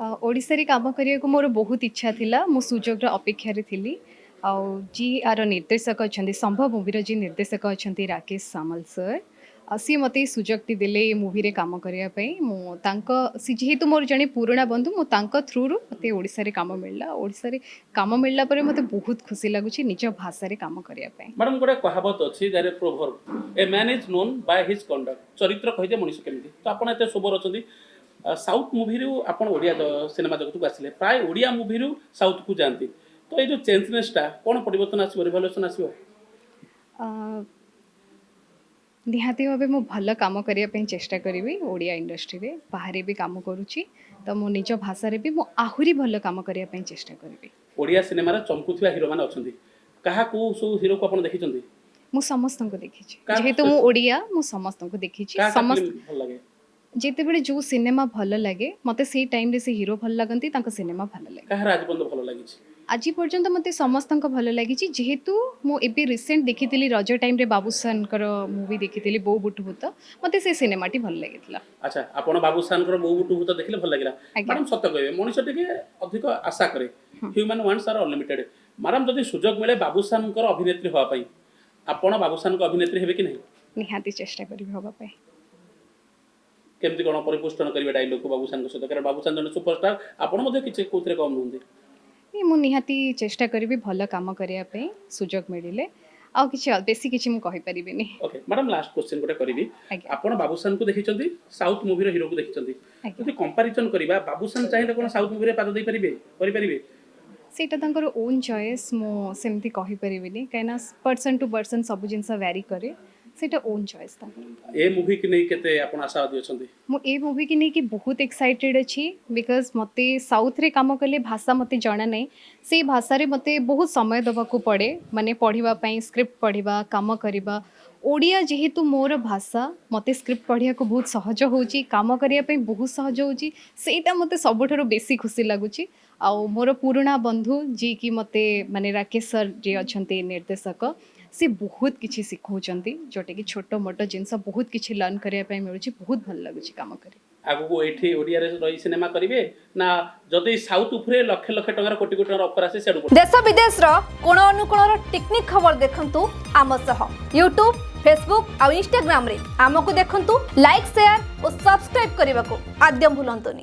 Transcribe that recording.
ଓଡ଼ିଶାରେ କାମ କରିବାକୁ ମୋର ବହୁତ ଇଚ୍ଛା ଥିଲା। ମୁଁ ସୁଯୋଗର ଅପେକ୍ଷାରେ ଥିଲି। ଆଉ ଯିଏ ଆର ନିର୍ଦ୍ଦେଶକ ଅଛନ୍ତି, ସମ୍ଭବ ମୁଭିର ଯିଏ ନିର୍ଦ୍ଦେଶକ ଅଛନ୍ତି, ରାକେଶ ସାମଲ ସାର୍, ଆଉ ସିଏ ମୋତେ ଏଇ ସୁଯୋଗଟି ଦେଲେ ଏ ମୁଭିରେ କାମ କରିବା ପାଇଁ। ମୁଁ ତାଙ୍କ, ସେ ଯେହେତୁ ମୋର ଜଣେ ପୁରୁଣା ବନ୍ଧୁ, ମୁଁ ତାଙ୍କ ଥ୍ରୁରୁ ମୋତେ ଓଡ଼ିଶାରେ କାମ ମିଳିଲା। ଓଡ଼ିଶାରେ କାମ ମିଳିଲା ପରେ ମୋତେ ବହୁତ ଖୁସି ଲାଗୁଛି ନିଜ ଭାଷାରେ କାମ କରିବା ପାଇଁ। ମ୍ୟାଡ଼ାମ୍, ଗୋଟେ କହାବତ ଅଛି ଯାରେ proverb, "A man is known by his conduct." ଚରିତ୍ର କହିଦିଏ ମଣିଷ କେମିତି। ତ ଆପଣ ଏତେ ସୋବର ଅଛନ୍ତି, ସାଉଥ୍ ମୁଭିରୁ ଆପଣ ଓଡ଼ିଆ ସିନେମା ଜଗତକୁ ଆସିଲେ। ପ୍ରାୟ ଓଡ଼ିଆ ମୁଭିରୁ ସାଉଥ୍କୁ ଯାଆନ୍ତି। ତ ଏଇ ଯେଉଁ ଚେଞ୍ଜନେସଟା, କ'ଣ ପରିବର୍ତ୍ତନ ଆସିବ, ରିଭଲ୍ୟୁସନ୍ ଆସିବ? ନିହାତି ଭାବେ ମୁଁ ଭଲ କାମ କରିବା ପାଇଁ ଚେଷ୍ଟା କରିବି। ଓଡ଼ିଆ ଇଣ୍ଡଷ୍ଟ୍ରିରେ ବାହାରେ ବି କାମ କରୁଛି, ତ ମୁଁ ନିଜ ଭାଷାରେ ବି ମୁଁ ଆହୁରି ଭଲ କାମ କରିବା ପାଇଁ ଚେଷ୍ଟା କରିବି। ଓଡ଼ିଆ ସିନେମାରେ ଚମକୁଥିବା ହିରୋମାନେ ଅଛନ୍ତି। କାହା କୋଉ ସବୁ ହିରୋକୁ ଆପଣ ଦେଖିଛନ୍ତି? ମୁଁ ସମସ୍ତଙ୍କୁ ଦେଖିଛି। ଯେହେତୁ ମୁଁ ଓଡ଼ିଆ, ମୁଁ ସମସ୍ତଙ୍କୁ ଦେଖିଛି। କାହା ସମସ୍ତ ଫିଲ୍ମ ଭଲ ଲାଗେ? ଯେତେବେଳେ ଯେଉଁ ସିନେମା ଭଲ ଲାଗେ ମୋତେ, ସେଇ ଟାଇମ୍ରେ ସେ ହିରୋ ଭଲ ଲାଗନ୍ତି, ତାଙ୍କ ସିନେମା ଭଲ ଲାଗେ। କାହାର ଆଜି ପର୍ଯ୍ୟନ୍ତ ଭଲ ଲାଗିଛି? ଆଜି ପର୍ଯ୍ୟନ୍ତ ମୋତେ ସମସ୍ତଙ୍କ ଭଲ ଲାଗିଛି। ଯେହେତୁ ମୁଁ ଏବେ ରିସେଣ୍ଟ ଦେଖିଥିଲି, ରଜ ଟାଇମ୍ରେ ବାବୁସାନଙ୍କର ମୁଭି ଦେଖିଥିଲି, ବୋଉ ବୁଟୁ ଭୂତ। ମୋତେ ସେ ସିନେମାଟି ଭଲ ଲାଗିଥିଲା। ଆଚ୍ଛା, ଆପଣ ବାବୁସାନଙ୍କର ବୋଉ ବୁଟୁ ଭୂତ ଦେଖିଲେ, ଭଲ ଲାଗିଲା। ଆଜ୍ଞା। ମ୍ୟାଡ଼ାମ୍, ସତ କହିବେ, ମଣିଷ ଟିକେ ଅଧିକ ଆଶା କରେ। Human wants are unlimited. Madam, ଯଦି ସୁଯୋଗ ମିଳେ ବାବୁସାନଙ୍କର ଅଭିନେତ୍ରୀ ହେବା ପାଇଁ, ଆପଣ ବାବୁସାନଙ୍କ ଅଭିନେତ୍ରୀ ହେବେ କି ନାହିଁ? ନିହାତି ଚେଷ୍ଟା କରିବି ହେବା ପାଇଁ। କେମିତି କ'ଣ ପରିପୁଷ୍ଟନ କରିବେ ଡାଇଲଗକୁ ବାବୁସାନଙ୍କ ସହିତ? କାରଣ ବାବୁସାନ ଜଣେ ସୁପରଷ୍ଟାର, ଆପଣ ମଧ୍ୟ କିଛି କୋଉଥିରେ କମ୍ ନୁହନ୍ତି। ନାଇଁ, ମୁଁ ନିହାତି ଚେଷ୍ଟା କରିବି ଭଲ କାମ କରିବା ପାଇଁ ସୁଯୋଗ ମିଳିଲେ। ଆଉ କିଛି ବେଶୀ କିଛି ମୁଁ କହିପାରିବିନି। ଓକେ ମ୍ୟାଡ଼ାମ୍, ଲାଷ୍ଟ କ୍ୱେଶ୍ଚନ୍ ଗୋଟେ କରିବି। ଆଜ୍ଞା। ଆପଣ ବାବୁସାନକୁ ଦେଖିଛନ୍ତି, ସାଉଥ ମୁଭିର ହିରୋକୁ ଦେଖିଛନ୍ତି। ଆଜ୍ଞା। ଯଦି କମ୍ପାରିଜନ କରିବା, ବାବୁସାନ ଚାହିଁଲେ କ'ଣ ସାଉଥ ମୁଭିରେ ପାଦ ଦେଇପାରିବେ, କରିପାରିବେ? ସେଇଟା ତାଙ୍କର ଓନ୍ ଚଏସ୍। ମୁଁ ସେମିତି କହିପାରିବିନି, କାହିଁକିନା ପର୍ସନ୍ ଟୁ ପର୍ସନ୍ ସବୁ ଜିନିଷ ଭ୍ୟାରି କରେ। ସେଇଟା ଓନ୍ ଚଏସ୍ ତାଙ୍କର। ଏ ମୁଭିକି ନେଇ କେତେ ଆପଣ ଆଶାବାଦୀ ଅଛନ୍ତି? ମୁଁ ଏ ମୁଭିକି ନେଇକି ବହୁତ ଏକ୍ସାଇଟେଡ୍ ଅଛି, because ମୋତେ ସାଉଥରେ କାମ କଲେ ଭାଷା ମୋତେ ଜଣା ନାହିଁ। ସେଇ ଭାଷାରେ ମୋତେ ବହୁତ ସମୟ ଦେବାକୁ ପଡ଼େ, ମାନେ ପଢ଼ିବା ପାଇଁ, ସ୍କ୍ରିପ୍ଟ ପଢ଼ିବା, କାମ କରିବା। ଓଡ଼ିଆ ଯେହେତୁ ମୋର ଭାଷା, ମୋତେ ସ୍କ୍ରିପ୍ଟ ପଢ଼ିବାକୁ ବହୁତ ସହଜ ହେଉଛି, କାମ କରିବା ପାଇଁ ବହୁତ ସହଜ ହେଉଛି। ସେଇଟା ମୋତେ ସବୁଠାରୁ ବେଶୀ ଖୁସି ଲାଗୁଛି। ଆଉ ମୋର ପୁରୁଣା ବନ୍ଧୁ ଯିଏକି ମୋତେ, ମାନେ ରାକେଶ ସାର୍ ଯିଏ ଅଛନ୍ତି ନିର୍ଦ୍ଦେଶକ, ସେ ବହୁତ କିଛି ଶିଖଉଛନ୍ତି, ଯେଉଁଟାକି ଛୋଟ ମୋଟ ଜିନିଷ ବହୁତ କିଛି ଲର୍ନ କରିବା ପାଇଁ ମିଳୁଛି। ବହୁତ ଭଲ ଲାଗୁଛି କାମ କରି। ଆଗକୁ ଏଇଠି ଓଡ଼ିଆରେ ରହି ସିନେମା କରିବେ ନା ଯଦି ସାଉଥ ଉପରେ ଲକ୍ଷ ଲକ୍ଷ ଟଙ୍କାର, କୋଟି କୋଟି ଟଙ୍କାର ଅଫର ଆସେ, ସିଆଡ଼ୁ ଦେଶ ବିଦେଶର କୋଣ ଅନୁକୋଣର ଟିକିନିଖି ଖବର ଦେଖନ୍ତୁ ଆମ ସହ ୟୁଟ୍ୟୁବ୍, ଫେସବୁକ୍ ଆଉ ଇନଷ୍ଟାଗ୍ରାମରେ ଆମକୁ ଦେଖନ୍ତୁ। ଲାଇକ୍, ସେୟାର ଓ ସବସ୍କ୍ରାଇବ୍ କରିବାକୁ ଆଦୌ ଭୁଲନ୍ତୁନି।